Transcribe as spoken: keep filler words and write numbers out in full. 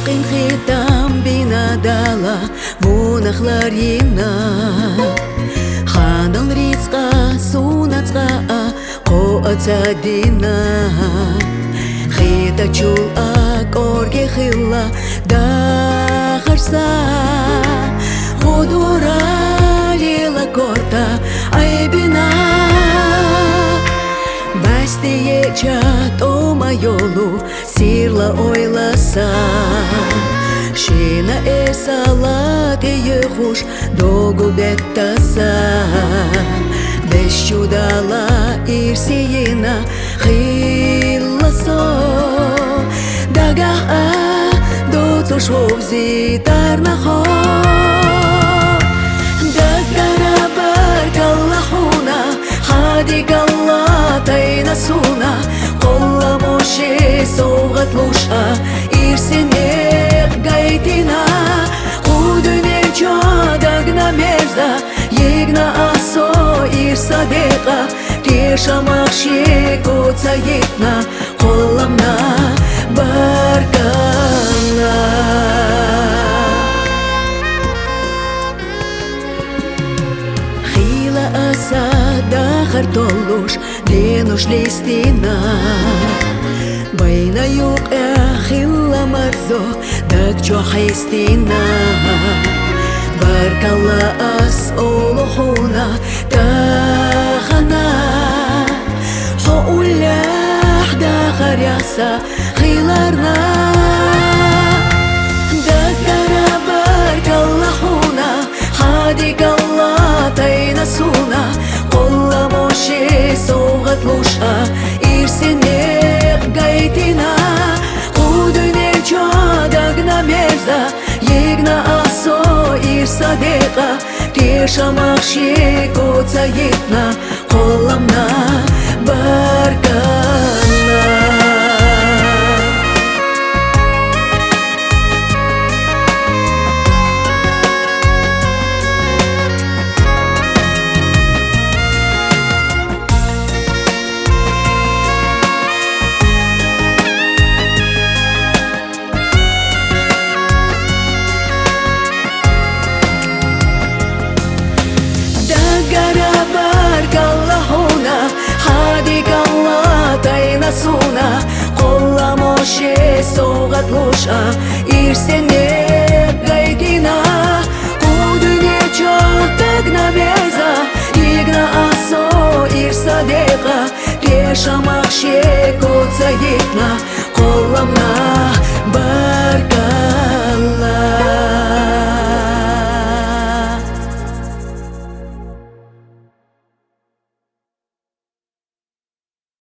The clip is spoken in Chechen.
Къин хитам бина дала, вунах ларина. Ханал рицкъа суна цкъа а, къо ацадина. Хита чул а кӀорге хилла дахарса. Худура лила корта айбина. Бастие ча тӀома йолу сирла ойласа. Шина эсала тӀеюхуш догу беттаса. Бес чудала ирсиина хилла со. Дагагь а доцуш вовзи тарнахо. Даггара баркалла хьуна, хадигалла тайна суна. Къолламо ши совгъат луш а, ирсин мекъ гайтина. Худуне чо дагна меза, йигна асо ирса декъа. Тешамах ши куца йитна, къолламна баркалла. Хила аса дахар толлуш, денуш листина. Байна юкъя хилла марзо, даг чу хьестина. Баркалла ас олу хьуна тахана. Хьо уллехь дахарехь са хиларна. Даггара баркалла хьуна, хадигалла тайна суна. Къолламо ши совгъат луш а, ирсин мекъ гайтина. Худуне чо дагна меза, йигна асо ирса декъа. Тешамах ши куца йитна, къолламна баркалла. Даггара баркалла хьуна, хадигалла тайна суна. Къолламо ши совгъат луш а, ирсин мекъ гайтина. Худуне чо дагна меза, йигна асо ирса декъа. Тешамах ши куца